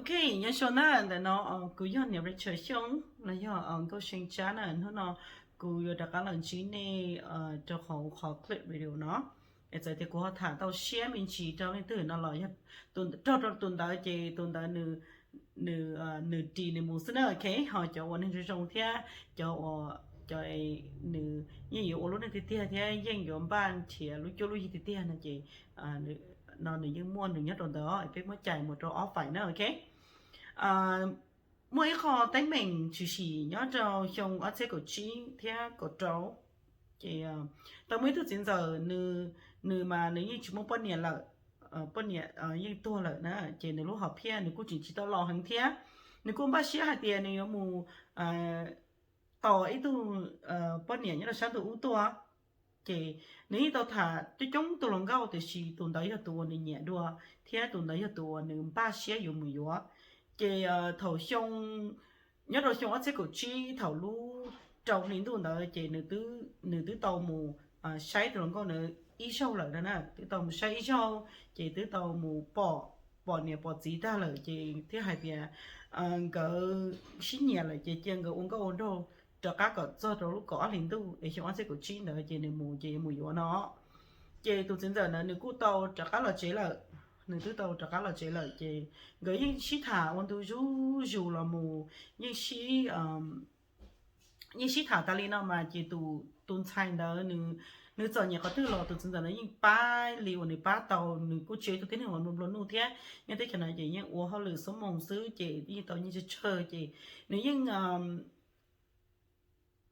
Ok, nyob zoo na, ntawm no kuv yog niam Rachel Xyooj los yog Nkauj See Tsab na. Hnub no kuv yuav rov qab los ntsib nej rau hauv qhov clip video no. Es txawm tias kuv ho tham tau siab me ntsis rau leej twg no los yog raug rau tus ntawd ces tus ntawd nws, nws ris nws mus xwb na, ok. Ho cov uas neeg zoo zoo thiab cov uas, cov nws yeej yuav ua lub neej tiag tiag thiab yeej yuav npaj nrhiav lub cuab lub yig tiag tiag no ces no nws yeej muaj nws nyob rau ntawd, peb muab cais mus rau ob faim na, ok. Muaj ib qho teeb meem tshwm sim nyob rau xyoo ob txhiab kaum tsib thiab kaum rau, ces tau muaj ib tug txiv ntxawm, nws mas nws yeej tsis muaj poj niam lawm, poj niam yeej tuag lawm na, ces nws lub hom phiaj nws kuj tseem tsis tau los heev thiab. Nws kuj npaj siab hais tias nws yuav mus tos ib tug poj niam nyob rau sab ntuj ub tuaj. Ces nws yeej tau tham coob coob tus hluas nkauj, tiam sis tus ntawd yog tus uas nws nyiam dua thiab tus ntawd yog tus uas nws npaj siab yuav mus yuav. Ces thaum xyoo, nyob rau xyoo ob txhiab kaum tsib thaum lub rau hli ntuj ntawd ces nws twb tau mus saib tus hluas nkauj ntawd ib zaug lawm na, twb tau mus saib ib zaug ces twb tau mus pom, pom niam pom txiv tag lawm ces thiaj hais tias nkawd sib nyiam lawm ces cia nkawd ua nkauj ua nraug rov qab kom txog rau lub kaum ob hlis ntuj es xyoo ob txhiab kaum tsib ntawd ces nws mus ces yuav mus yuav no. Ces tus txiv ntxawm ntawd nws kuj tau rov qab los tsev lawm, nws twb tau rov qab los tsev lawm ces nkawd yeej sib tham ua ntu zuj zus los mus, yeej sib yeej sib tham tas li no mas ces tus, tus ntxhais ntawd nws, nws txom nyem qhov twg los tus txiv ntxawm ntawd yeej pab li uas nws pab tau. Nws kuj tsis yog ib tug tib neeg uas nplua nuj thiab, nyob teb chaws no ces yeej ua hauj lwm xuab moos xwb ces yeej tau nyiaj tsawg tsawg ces nws yeej,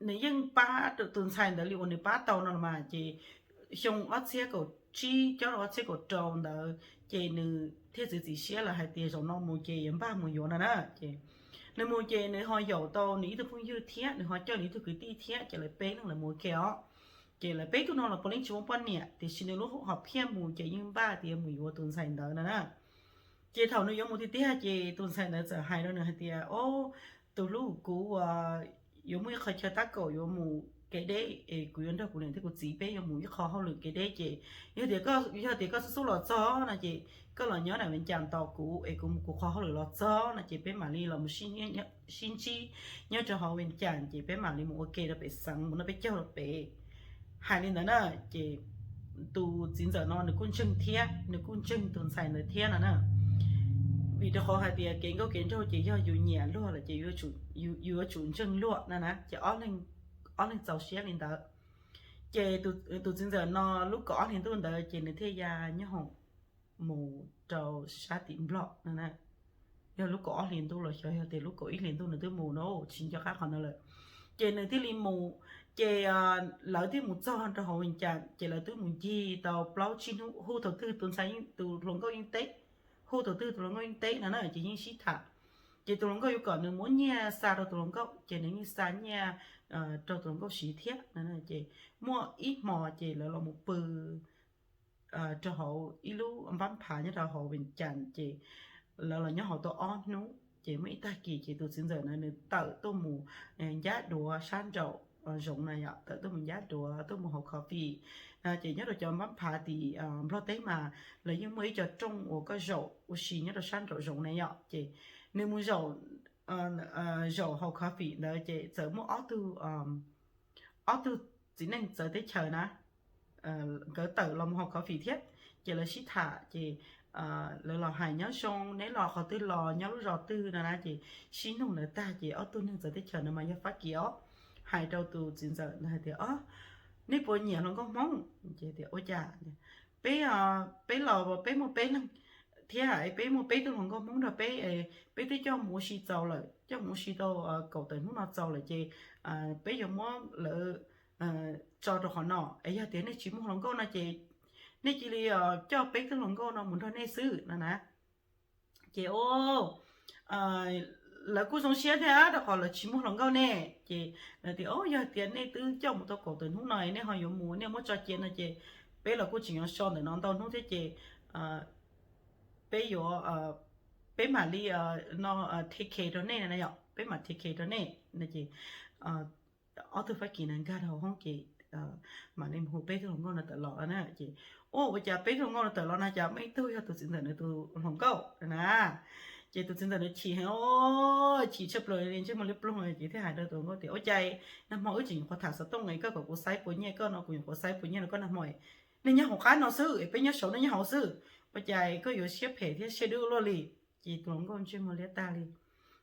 nws yeej pab tus ntxhais ntawd li uas nws pab tau no los mas ces xyoo ob txhiab kaum tsib cob rau ob txhiab kaum rau ntawd ces nws thiaj txiav txim siab lawm hais tias zaum no mus ces yuav npaj mus yuav no na. Ces nws mus ces nws ho yaum tau nws ib tug phooj ywg thiab nws ho coj nws ib tug kwv tij thiab ces lawv peb leeg lawv mus ua ke os. Ces lawv peb tug no los puav leej tsis muaj poj niam tiam sis nws lub hom phiaj mus ces yeej npaj tias mus yuav tus ntxhais ntawd no na. Ces thaum nws yuav mus tiag tiag ces tus ntxhais ntawd txawm hais rau nws hais tias, o, tus hlub, kuv yuav muaj ib qhov chaw tab kaum yuav mus kev deb es kuv yuav nrog kuv niam thiab kuv txiv peb yuav mus ib qho hauj lwm kev deb ces yog tias, yog tias koj xub xub los txog no ces koj los nyob na Vias Cas tos kuv es kuv mus kuv qhov hauj lwm los txog no ces peb mam li los mus sib ntsib nyob rau hauv Vias Cas ces peb mam li mus ua ke rau pem xeev mus noj peb caug rau pem. Hais li ntawd na, ces tus txiv ntxawm no nws kuj ntseeg thiab, nws kuj ntseeg tus ntxhais ntawd thiab no na. Vim rau qhov hais tias kev nkauj kev nraug ces yog yus nyiam luag lawm ces yus yuav tsum ntseeg luag no na, ces ob leeg txaus siab li ntawd. Ces tus txiv ntxawm no lub kaum ob hlis ntuj ntawd ces nws thiaj ya nyob hoom mus rau sab tim Nplog no na. Yog lub kaum ob hlis ntuj los xyov yog tias lub kaum ib hlis ntuj nws twb mus no, tsis nco qab qhov ntawd lawm. Ces nws thiaj li mus, ces lawv thiaj mus txog rau hauv Vias Cas ces lawv twb mus ncig tau plaub tsib hnub, hu thaum twg tus ntxhais, tus hluas nkauj yeej teb, hu thaum twg tus hluas nkauj yeej teb no na, ces yeej sib tham. Ces tus hluas nkauj yuav kom nws muab nyiaj xa rau tus hluas nkauj ces nws yeej xa nyiaj rau tus hluas nkauj siv thiab no. Ces muaj ib hmo ces lawv los mus pw rau hauv ib lub npab phav nyob rau hauv Vias Cas ces lawv los nyob hauv tau ob hnub ces muaj ib tag kis ces tus txiv ntxawm na nws tawm tuaj mus ncab duav sab nraum zoov na yom, tawm tuaj mus ncab duav tuaj mus haus coffee. Ces nyob rau cov npab phav tim Nplog teb mas lawv yeej muaj ib co rooj uas koj zaum ua si nyob rau sab nraum zoov na yom, ces nws mus zaum, zaum haus coffee ntawd ces txawm muaj ob tug, ob tug txiv neej txawv teb chaws na, nkawd tawm los mus haus coffee thiab. Ces lawv sib tham ces lawv los hais nyob zoo, neb los qhov twg los nyob lub zos twg no na, ces sib nug ntawd tag ces ob tug neeg txawv teb chaws no mas yog Fab Kis os, hais rau tus txiv ntxawm ntawd hais tias, o, nej puas nyiam hluas nkauj Hmoob? Ces tias, ua cas peb, peb los peb muaj peb leeg thiab peb muaj peb tug hluas nkauj Hmoob nrog peb, peb twb coj mus ua si txaus lawm, coj mus ua si tau kaum tawm hnub no txaus lawm ces peb yuav muab lawv tso rau qhov no es yog tias nej tsis muaj hluas nkauj no ces nej cia li coj peb tug hluas nkauj no mus nrog nej xwb no na. Ces o, lawv kuj zoo siab thiab rau qhov lawv tsis muaj hluas nkauj ne. Ces lawv tias, o, yog tias nej twb coj mus tau kaum tawm hnub no nej ho yuav mus, nej muab tso cia no ces peb los kuj tseem yuav so ntawm no ntau hnub thiab ces peb yuav, peb mam li no take care rau nej na yom, peb mam take care rau nej no ces ob tug Fab Kis na nkag rau hauv hoob ces mam li mus hu peb tug hluas nkauj no tawm los na. Ces ua, ua cas peb tug hluas nkauj no tawm los no cas muaj ib tug yog tus txiv ntxawm nws tus hluas nkauj na. Ces tus txiv ntxawm nws chim heev, chim tshaj plaws li, ntsej muag liab ploog, ces thiaj hais rau tus hluas nkauj tias, Ua cas nag hmo wb tseem nyuam qhuav tham xov tooj es koj kom kuv xaiv puas nyiaj, koj no kuv nyuam qhuav xaiv puas nyiaj rau koj nag hmo, nej nyob hauv qab no xwb es peb nyob saud nej nyob hauv xwb, ua cas koj yuav siab phem thiab siab dub luaj li? Ces tus hluas nkauj ntsej muag liab tag li.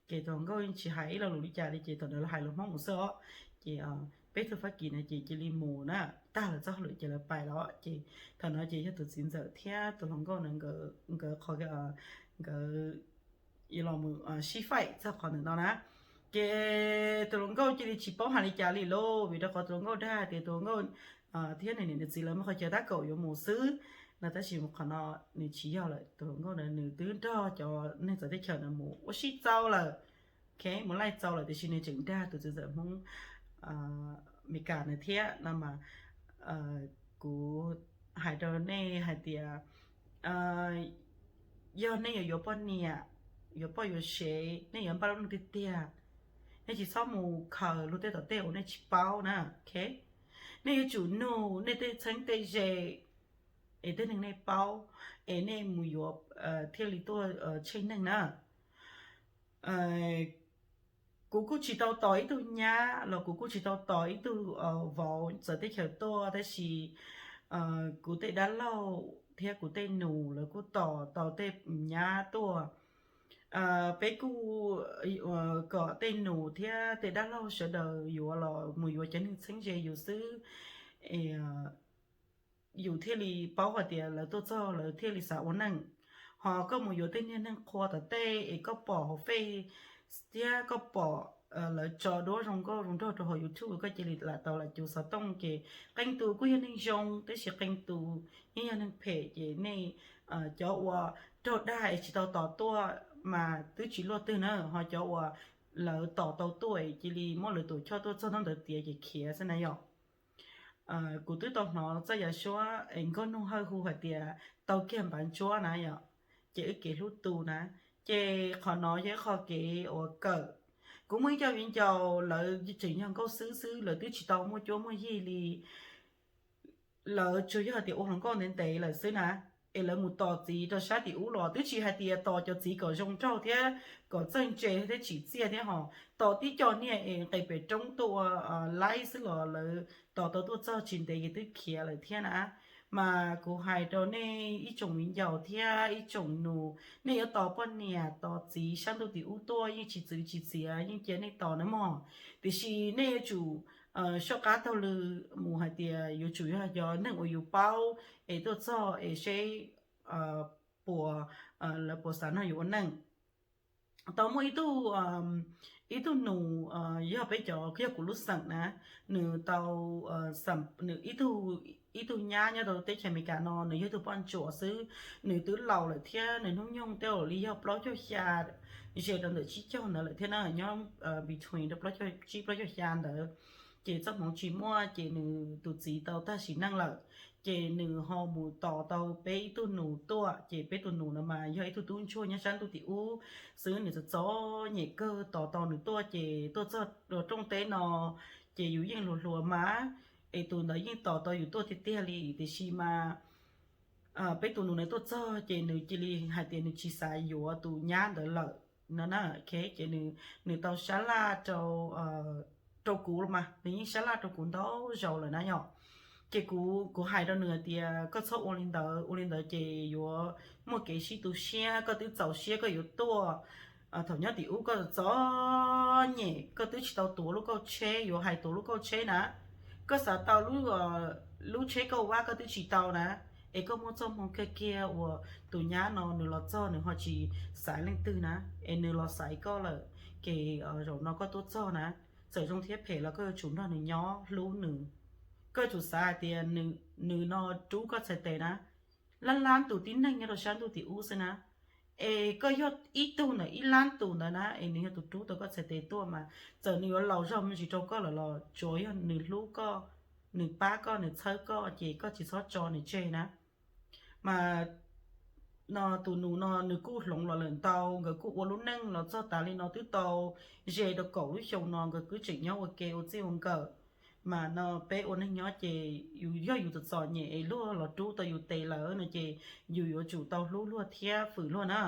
Ces tus hluas nkauj yeej tsis hais ib lo lus li cas li, ces thaum ntawd lawv hais lus Hmoob mus xwb os. Ces peb tug Fab Kis no ces cia li mus na, tag lawv txoj hauj lwm ces lawv pais los. Ces thaum no ces yog tus txiv ntxawm thiab tus hluas nkauj na, nkawd qhov, nkawd yuav los mus sib faim txog qhov ntawm no na. Ces tus hluas nkauj cia li tsis paub hais li cas li lauj, vim rau qhov tus hluas nkauj dag tias tus hluas nkauj thiab nws niam nws txiv lawv muaj qhov chaw tab kaum yuav mus xwb no, tab sis qhov no nws tsis yog lawm. Tus hluas nkauj na nws twb nrog cov neeg txawv teb chaws na mus ua si txaus lawm, mus laij txaus lawm, tiam sis nws tseem dag tus txiv ntxawm Hmoob Meskas na thiab no mas, kuv hais rau nej hais tias, yog nej yuav yuav poj niam, yuav poj yuav sev, nej yuav npaj lub neej tiag tiag, nej tsis txhob mus khaws luag tej tom tej uas nej tsis paub na. Nej yuav tsum nug nej tej txheeb tej ze es tej neeg nej paub es nej mus yuav thiaj li tuaj tsheej neeg na. Kuv kuj tsis tau tos ib tug nyab los kuv kuj tsis tau tos ib tug vauv txawv teb chaws tuaj, tab sis kuv tej dab laug thiab kuv tej nus lawv kuj tos tau tej nyab tuaj. Peb kuj kom tej nus thiab tej dab laug sawv daws yuav los mus yuav cov neeg txheeb ze yus xwb, yus thiaj li paub hais tias lawv tuaj txog lawv thiaj li xav ua neej. Ho koj mus yuav tej niag neeg qhua tom tej es koj pom hauv Face thiab koj pom lawv tso duab zoo nkauj zoo nraug rau hauv YouTube, koj cia li lam tau lam cuv xov tooj, ces qee tus kuj yog neeg zoo tab sis qee tus yeej yog neeg phem. Ces nej cov uas raug dag es tsis tau tos tuaj mas twb tsis luaj twg na, ho cov uas lawv tos tau tuaj cia li muab lawv tus choj tuaj txog hnub ntawd tiav ces khiav xwb na yom. Kuv twb tau hnov txoj yam suab es nkauj nug hawj hu hais tias tau kiag npav ntsuab na yom, ces wb kev hlub tu na. Ces qhov no yog ib qho kev uas kawm. Kuv muaj ib co viv ncaus lawv tseem yog nkauj xwb xwb, lawv twb tsis tau muaj cuab muaj yig li. Lawv tsuas yog hais tias ua hluas nkauj ntev ntev lawm xwb na, es lawv mus tos txiv rau sab tim ub los twb tsis hais tias tos cov txiv kom zoo nraug thiab kom txawj ntse thiab tsim txiaj thiab, ho tos tib co niag es nqis pem roob tuaj ua laib xwb los lawv tos tau tuaj txog tsis ntev ces twb khiav lawm thiab na. Mas kuv hais rau nej ib tsoom viv ncaus thiab ib tsoom nus, nej yuav tos poj niam tos txiv sab ntuj tim ub tuaj yeej tsis txwv tsis txiav, yeej cia nej tos na mog. Tiam sis nej yuav tsum soj qab taug lw mus hais tias yuav tsum yog cov neeg uas yus paub es tuaj txog es seb puas, lawv puas xav nrog yus ua neej. Tau muaj ib tug, ib tug nus, yog peb cov, yog kuv lub xeem na, nws tau, nws ib tug, ib tug nyab nyob rau teb chaws Amelikas no, nws yog ib tug poj ntsuam xwb. Nws twb laus lawm thiab, nws hnub nyoog twb li yog plaub caug xya, ze rau ntawm tsib caug ntawd lawm thiab na, nyob between rau plaub caug tsib plaub caug xya ntawd. Ces txoj hmoov tsis muaj ces nws tus txiv tau tag sim neej lawm. Ces nws ho mus tos tau peb ib tug nus tuaj, ces peb tus nus no mas yog ib tug tub ntsuag nyob sab ntuj tim ub xwb, nws txom txom nyem kawg tos tau nws tuaj, ces tuaj txog rooj teb no ces yus yeej hluas hluas mas, es tus ntawd yeej tos tau yus tuaj tiag tiag li, tiam sis mas peb tus nus ntawd tuaj txog ces nws cia li hais tias nws tsis xav yuav tus nyab ntawd lawm no na. Ces nws tau sab laj rau, rau kuv los mas, nws yeej sab laj rau kuv ntau zaus lawm na yom. Ces kuv, kuv hais rau nws hais tias koj txhob ua li ntawd, ua li ntawd ces yuav muaj kev sib tu siab, koj twb txaus siab koj yuav tuaj, thaum nyob tim ub koj txom nyem, koj twb tsis tau tuav lub kauj tsheb, yuav hais tuav lub kauj tsheb na, koj xav tau lub, lub tsheb kauj vab koj twb tsis tau na, es koj muaj txoj hmoo kiag kiag uas tus nyab no nws los txog nws ho tsis xaiv leej twg na, es nws los xaiv koj lawm, ces zaum no koj tuaj txog na, txawm zoo thiab phem los koj yuav tsum nrog nws nyob hlub nws. Koj yuav tsum xav hais tias nws no rub koj txhais tes na, lab lab tus tib neeg nyob rau sab ntuj tim ub xwb na, es koj yog ib tug ntawm ib lab tus ntawd na, es nws yog tus rub tau koj txhais tes tuaj mas txawm nws yuav laus zog me ntsis rau koj lawm los tsuav yog nws hlub koj, nws pab koj, nws txhawb koj ces koj tsis txhob tso nws tseg na. Mas no tus nus no nws kuj hloov los lawm ntau, nkawd kuj ua lub neej los txog tas li no twb tau ze rau kaum lub xyoo no, nkawd kuj tseem nyob ua ke ua txij ua nkawm. Mas no peb ua neeg nyob ces yus yog yus txom txom nyem es luag los rub tau yus tes lawm no ces yus yuav tsum tau hlub luag thiab fwm luag na.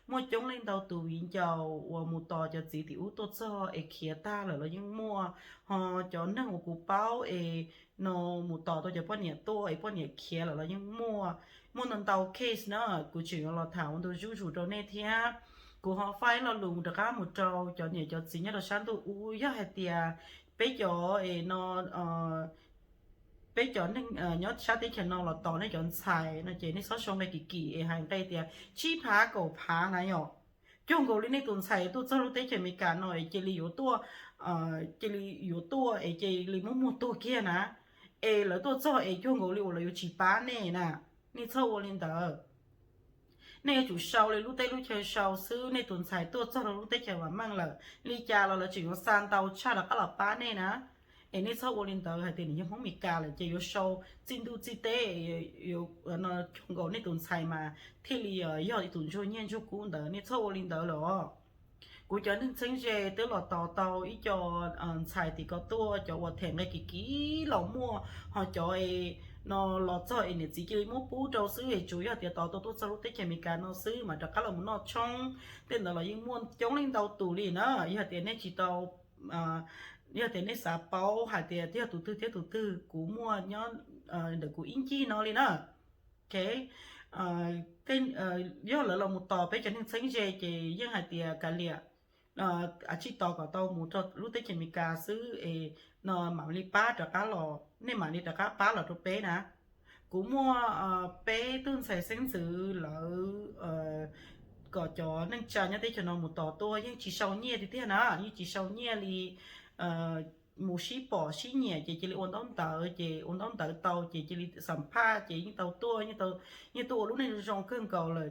Muaj coob leej ntau tus viv ncaus uas mus tos cov txiv tim ub tuaj txog es khiav tag lawm los yeej muaj, ho cov neeg uas kuv paub es no mus tos tau cov poj niam tuaj es poj niam khiav lawm los yeej muaj. Muaj ntau ntau case na, kuv tseem yuav los tham ua ntu zuj zus rau nej thiab. Kuv ho faib lo lus rov qab mus rau cov niam cov txiv nyob rau sab ntuj ub, yog hais tias peb cov es no peb cov neeg nyob sab teb chaws no los tos nej cov ntxhais no ces nej txhob sau nqe kim kim es hais nqe tias tsib phav kaum phav na yom. Cuag nkaus li nej tus ntxhais tuaj txog lub teb chaws Amelikas no es cia li yuav tuaj, cia li yuav tuaj es cia li muab muag tuag kiag na. Es lawv tuaj txog es cuag nkaus li uas lawv yuav tsis pab nej na. Nej txhob ua li ntawd. Nej yuav tsum sau li lub teb lub chaw sau xwb, nej tus ntxhais tuaj txog rau lub teb chaws vam meej lawm li cas los lawv tseem yuav xa ntau tshaj rov qab los pab nej na. Es nej txhob ua li ntawd, hais tias nws yog Hmoob Meskas lawm ces yuav sau txij ntuj txij teb, cuag nkaus nej tus ntxhais mas thiaj li yog ib tus ntsuag nyiaj ntsuag kub ntawd, nej txhob ua li ntawd lawm os. Kuv cov neeg txheeb ze twb los tos tau ib co ntxhais tim ko tuaj, cov uas them nqe kim kim los muaj, ho cov no los txog es niam txiv cia li muab pub rau xwb, es tsuas yog tias tos tau tuaj txog lub teb chaws Amelikas no xwb mas rov qab los mus noj tshoob. Tej ntawd los yeej muaj coob leej ntau tus li na. Yog tias nej tsis tau, yog tias nej xav paub hais tias yog tus twg thiab tus twg, kuv muaj nyob ntawm kuv ib ncig no li na. Ok, yog lawv los mus tos peb cov neeg txheeb ze ces yeej hais tias kav liam, tsij tos kom tau mus rau lub teb chaws Amelikas xwb es no mam li pab rov qab los, nej mam li rov qab pab los rau peb na. Kuv muaj peb tug ntxhais xeeb ntxwv lawv kom cov neej tsa nyob teb chaws no mus tos tuaj, yeej tsis sau nyiaj tiag tiag na, yeej tsis sau nyiaj li. Mus sib pom sib nyiam ces cia li ua ntaub ntawv, ces ua ntaub ntawv tau ces cia li xam phaj ces yeej tau tuaj, yeej tuaj ua lub neej zoo kawg nkaus lawm.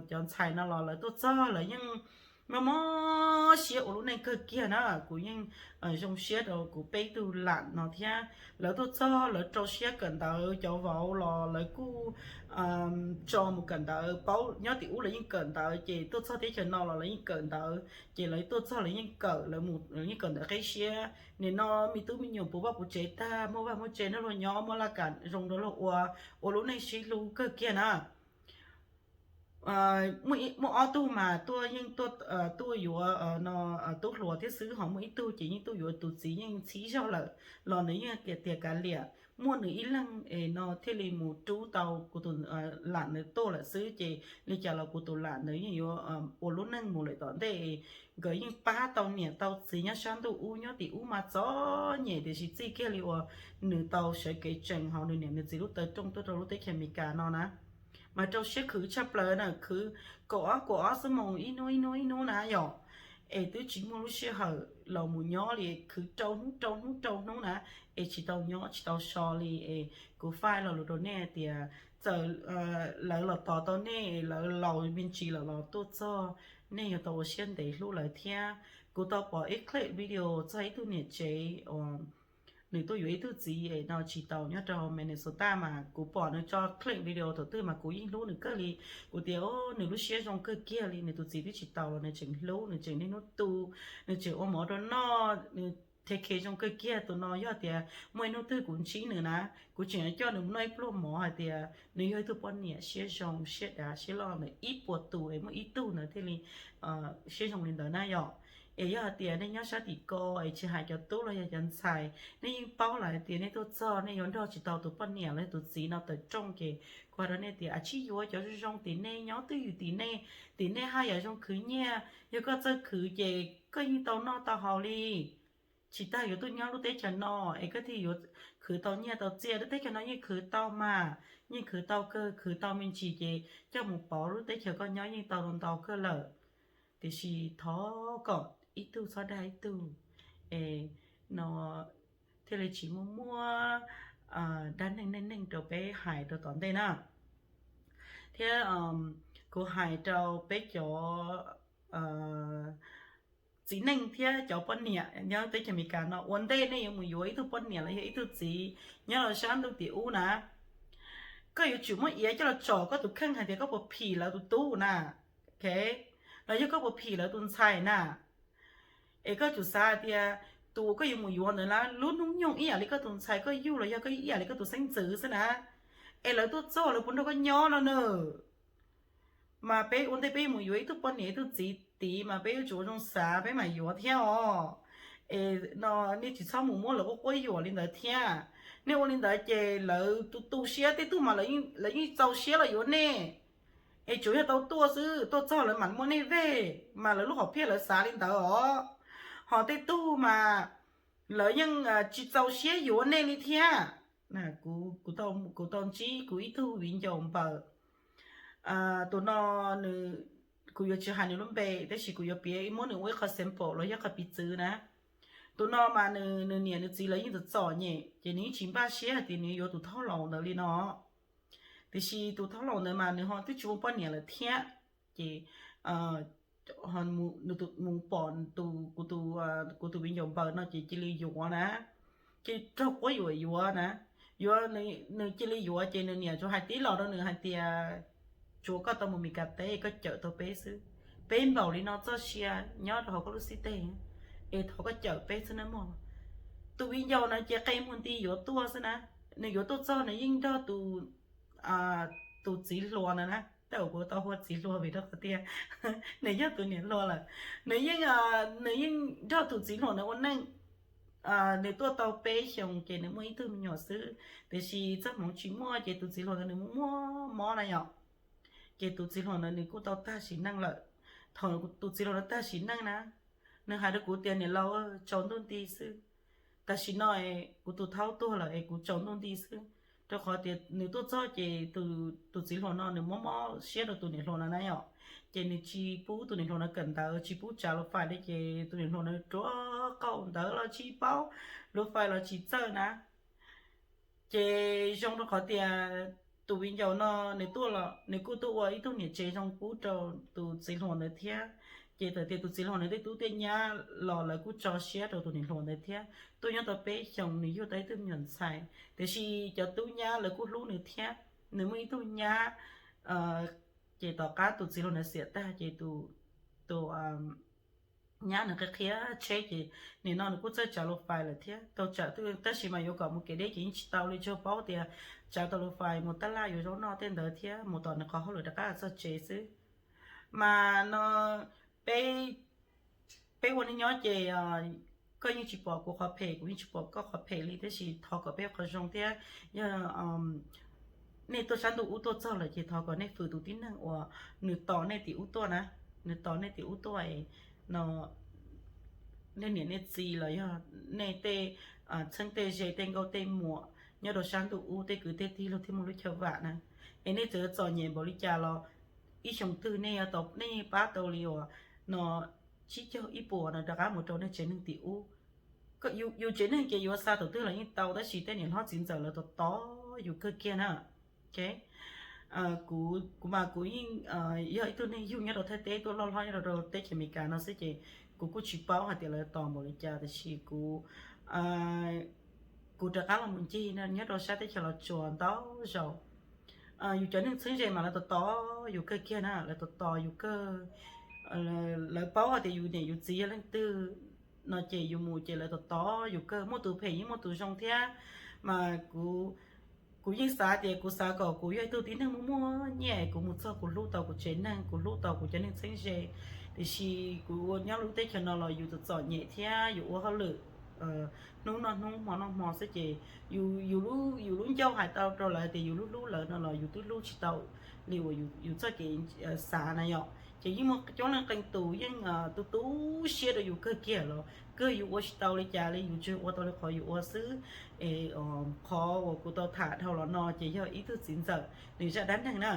Cov ntxhais no los lawv tuaj txog lawv yeej mob mob siab ua lub neej kawg kiag na. Kuv yeej zoo siab rau kuv peb tug lam no thiab. Lawv tuaj txog lawv rau siab kawm ntawv, cov vauv los lawv kuj tso mus kawm ntawv, paub nyob tim ub lawv yeej kawm ntawv, ces tuaj txog teb chaws no los lawv yeej kawm ntawv, ces lawv tuaj txog lawv yeej kawm, lawv mus lawv yeej kawm ntawv qib siab. Nim no me tub me nyuam puv vaj puv tsev tag, muaj vaj muaj tsev nrog luag nyob, muaj laj kam zoo nrog luag ua, ua lub neej sib hlub kawg kiag na. Muaj ob tug mas tuaj yeej tuaj yuav no tub hluas thiab xwb, ho muaj ib tug ces yeej tuaj yuav tus txiv yeej txhib zog lawm, los nws yeej tias kav liam, muaj nws ib leeg es no thiaj li mus rub tau kuv tus lam ntawd tuaj lawm xwb, ces li cas los kuv tus lam ntawd yeej yuav ua lub neej mus lawm tom ntej. Nkawd yeej pab tau niam tau txiv nyob sab ntuj ub, nyob tim ub mas txom nyem tiam sis txij kiag li uas nws tau sawv kev tsees hauv nws niam nws txiv lub taw rooj tuaj rau lub teb chaws Amelikas no na, mas rau siab khwv tshaj plaws na, khwv kaum ob kaum ob xuab moos ib hnub ib hnub ib hnub na yom. Es twb tsis muaj lub sij hawm los mus nyob li, khwv rau hnub rau hnub rau hnub na, es tsis tau nyob tsis tau so li. Es kuv faib lo lus rau nej tias txawm lawv los tos tau nej, lawv laus me ntsis lawm los tuaj txog, nej yuav tau ua siab ntev hlub lawv thiab. Kuv tau pom ib clip video txog ib tug niam tsev uas nws tuaj yuav ib tug txiv es no tsis tau nyob rau Minnesota, mas kuv pom nws tso clip video thaum twg mas kuv yeej hlub nws kawg li. Kuv tias nws lub siab zoo kawg kiag li, nws tus txiv twb tsis tau los nws tseem hlub, nws tseem niaj hnub tu, nws tseem ua mov rau noj, nws take care zoo kawg kiag. Tus no yog tias muaj ib hnub twg kuv ntsib nws na, kuv tseem yuav coj nws mus noj ib pluag mov hais tias nws yog ib tug poj niam siab zoo siab dav siab loj ntawm ib puas tus es muaj ib tug ntawd thiaj li siab zoo li ntawd na yom. Es yog hais tias nej nyob sab tim ko es tsis hais cov tub los yog cov ntxhais, nej yeej paub lawm hais tias nej tuaj txog nej yuav nrog tsis tau tus poj niam los yog tus txiv no tawm rooj, ces kuv hais rau nej tias a tsij yuav cov zoo zoo tim nej nyob twj ywm tim nej, tim nej haj yam zoo khwv nyiaj. Yog koj txawj khwv ces koj yeej tau noj tau haus li. Tsis tas yuav tuaj nyob lub teb chaws no es koj thiaj yuav khwv tau nyiaj tau txiaj. Lub teb chaws no yeej khwv tau mas, yeej khwv tau kawg, khwv tau me ntsis ces coj mus pauv lub teb chaws koj nyob yeej tau ntau kawg lawm. Tiam sis thov kom ib tug txhob dag ib tug, es no thiaj li tsis muaj muaj dab neeg neej neeg rau peb hais rau tom ntej na. Thiab kuv hais rau peb cov txiv neej thiab cov poj niam nyob teb chaws Amelikas no, ua ntej nej yuav mus yuav ib tug poj niam los yog ib tug txiv nyob rau sab ntuj tim ub na, koj yuav tsum muab iav coj los tsom koj tus kheej hais tias koj puas phim lawv tus tub na, ok, los yog koj puas phim lawv tus ntxhais na. Es koj tsum xav hais tias tus uas koj yuav mus yuav ntawd na, lub hnub nyoog ib yam li koj tus ntxhais koj yug los yog koj ib yam li koj tus xeeb ntxwv xwb na, es lawv tuaj txog lawv puas nrog koj nyob no na? Mas peb ua ntej peb mus yuav ib tug poj niam ib tug txiv tid mas peb yuav tsum ua zoo xav peb mam yuav thiab os. Es no nej tsis txhob mus muab lawv quab quab yuam li ntawd thiab. Nej ua li ntawd ces lawv tu tu siab, tej tug mas lawv yeej txaus siab los yuav nej, es tsuas yog tau tuaj xwb, tuaj txog lawv mam muab nej vej, mas lawv lub hom phiaj lawv xav li ntawd os. Ho tej tug mas lawv yeej tsis txaus siab yuav nej li thiab. Kuv tau ntsib kuv ib tug viv ncaus npawg, tus no kuv yuav tsis hais nws lub npe, tab sis kuv yuav piav muab nws ua ib qho sample los yog qhov piv txwv na. Tus no mas nws niam nws txiv lawv yeej txom txom nyem, ces nws yeej tsis npaj siab hais tias nws yuav tus thauj laus ntawd li no. Tiam sis tus thauj laus ntawd mas nws ho twb tsis muaj poj niam lawm thiab. Ces mus pom kuv tus viv ncaus npawg no ces cia li yuav na, cia li raug quab yuam yuav na. Yuav, nws cia li yuav ces nws niam tsuas hais tib los rau nws hais tias, tsuav koj tau mus Meskas teb koj cawm tau peb xwb, peb npaum li no txoj sia nyob rau hauv koj lub xib teg, es thov koj cawm peb xwb nawb mog. Tus viv ncaus no ces qe muag nti yuav tuaj xwb na. Nws yuav tuaj txog nws yeej nrog tus txiv hluas na na, tej uas kuv tau hu ua txiv hluas vim rau qhov tias nws yog tus niam hluas lawm. Nws yeej, nws yeej nrog tus txiv hluas na ua neej. Nws tuaj tau peb xyoos ces nws muaj ib tug me nyuam xwb, tiam sis txoj hmoov tsis muaj ces tus txiv hluas ntawd nws muaj muaj mob na yom. Ces tus txiv hluas ntawd nws kuj tau tag sim neej lawm. Thaum tus txiv hluas ntawd tag sim neej na, nws hais rau kuv tias, niam laus, tsaus ntuj nti xwb, tam sim no kuv tus thaub tuag lawm es kuv tsaus ntuj nti xwb, rau qhov tias nws tuaj txog ces tus txiv hluas no nws mob mob siab rau tus niam hluas no na yom. Ces nws tsis pub tus niam hluas no kawm ntawv, tsis pub tsav lus fais li ces tus niam hluas no ruam qaum, ntawv los tsis paub, lus fais los tsis txawj na. Ces zoo rau qhov tias tus viv ncaus no nws tuaj los nws kuj tuaj ua ib tug niam tsev zoo pub rau tus txiv hluas ntawd thiab. Ces txawm tias tus txiv hluas ntawd tej tub tej nyab los lawv kuj tso siab rau tus niam hluas ntawd thiab. Tuaj nyob tau peb xyoos nws yug tau ib tug me nyuam ntxhais, tiam sis cov tub nyab lawv kuj hlub nws thiab. Nws muaj ib tug nyab, ces tom qab tus txiv hluas ntawd xiam tag ces tus nyab nws qhia qhia tsheb ces nim no nws kuj txawj tsav lus fais lawm thiab. Tau tsav, tab sis mas yuav kom mus kev deb ces yeej tsis tau li, tsuas paub tias tsav tau lus fais mus tab laj yuav zaub noj tej ntawd thiab mus tom nws qhov hauj lwm rov qab txog tsev xwb. Mas no peb, peb ua neej nyob ces koj yeej tsis pom kuv qhov phem, kuv yeej tsis pom koj qhov phem li, tab sis thov kom peb ua qhov zoo thiab. Yog nej tuaj sab ntuj ub tuaj txog lawm ces thov kom nej fwm tus tib neeg uas nws tos nej tim ub tuaj na, nws tos nej tim ub tuaj no, nej niam nej txiv los yog nej tej txheeb tej ze tej nkauj tej muam nyob rau sab ntuj ub tej kwv tej tij luag thiaj muaj lub chaw vam na. Es nej txawm yuav txom nyem npaum li cas los ib xyoo twg nej yuav tau, nej yeej pab tau li uas no tsib caug ib puas no rov qab mus rau nej tsev neeg tim ub. Yus tsev neeg ces yuav xa thaum twg los yeej tau, tab sis tej niam hlob txiv ntxawm lawv tos tos yus kawg kiag na. Kuv, kuv mas kuv yeej yog ib tug neeg yug nyob rau Thaib teb tuaj loj hlob nyob rau teb chaws Amelikas no xwb ces kuv kuj tsis paub hais tias lawv tos npaum li cas, tab sis kuv, kuv rov qab los mus ncig nyob rau sab teb chaws Los Tsuas ntau zaus. Yus cov neeg txheeb ze mas lawv tos tos yus kawg kiag na, lawv tos tos yus kawg. Lawv paub hais tias yus niam yus txiv yog leej twg no ces yus mus ces lawv tos tos yus kawg, muaj tus phem yeej muaj tus zoo thiab. Mas kuv, kuv yeej xav tias kuv xav kom kuv yog ib tug tib neeg muaj muaj nyiaj, kuv mus txog kuv hlub tau kuv tsev neeg, kuv hlub tau kuv cov neeg txheeb ze. Tiam sis kuv ua nyob lub teb chaws no los yus txom txom nyem thiab yus ua hauj lwm hnub noj hnub hmo noj hmo xwb ces yus, yus lub ncauj hais tau rau lawv tias yus hlub hlub lawv no los yus twb hlub tsis tau li uas yus txoj kev xav na yom. Ces yeej muaj coob leej qee tus yeej tu tu siab rau yus kawg kiag los kawg yus ua tsis tau li cas li, yus tsuas ua tau li qhov yus ua xwb. Es qhov uas kuv tau tham dhau los no ces yog ib tug txiv ntxawm nws zaj dab neeg na.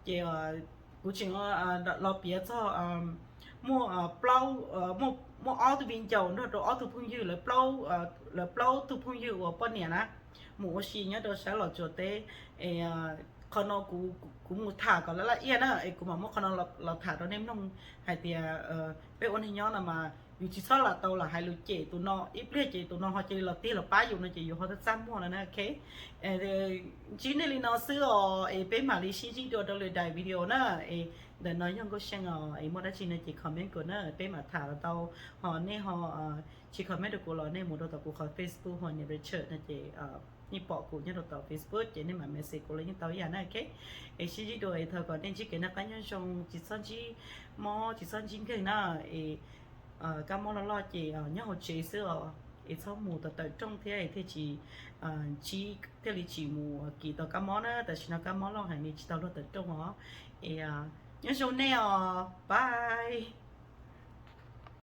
Ces kuv tseem los piav txog muaj plaub, muaj ob tug viv ncaus nrog rau ob tug phooj ywg, lawv plaub tug phooj ywg uas poj niam na, mus ua si nyob rau sab Los Tsuas teb. Es qhov no kuv mus tham kom laj laj iaj na es kuv mam muab qhov no los tham rau nej mloog hais tias peb ua neeg nyob no mas yus tsis txhob lam tau lam hais lus cem tus no, ib pliag ces tus no ho cia li los tig los pab yus no ces yus ho txaj muag no na, ok. Ntsib nej li no xwb os, es peb mam li sib ntsib dua rau lwm daim video na. Es Ntawm no yog Nkauj Seej os, es muaj dab tsi no ces comment kuv na, peb mam tham los tau. Ho nej ho tsis comment rau kuv los nej mus rau tom kuv qhov Facebook ho Niam Richard no ces yeej pom kuv nyob rau tom Facebook ces nej mam message kuv los yeej tau ib yam na, ok. Es sib ntsib dua es thov kom nej ntsib kev noj qab nyob zoo, tsis txhob ntsib mob, tsis txhob ntsib nkeeg na. Es kab mob loj loj ces nyob hauv tsev xwb os, es txhob mus tawm rooj thiab thiaj tsis, thiaj li tsis mus kis tau kab mob na. Tam sim no kab mob loj heev li tsis tau luag tawm rooj os. Es nyob zoo nej os, bye.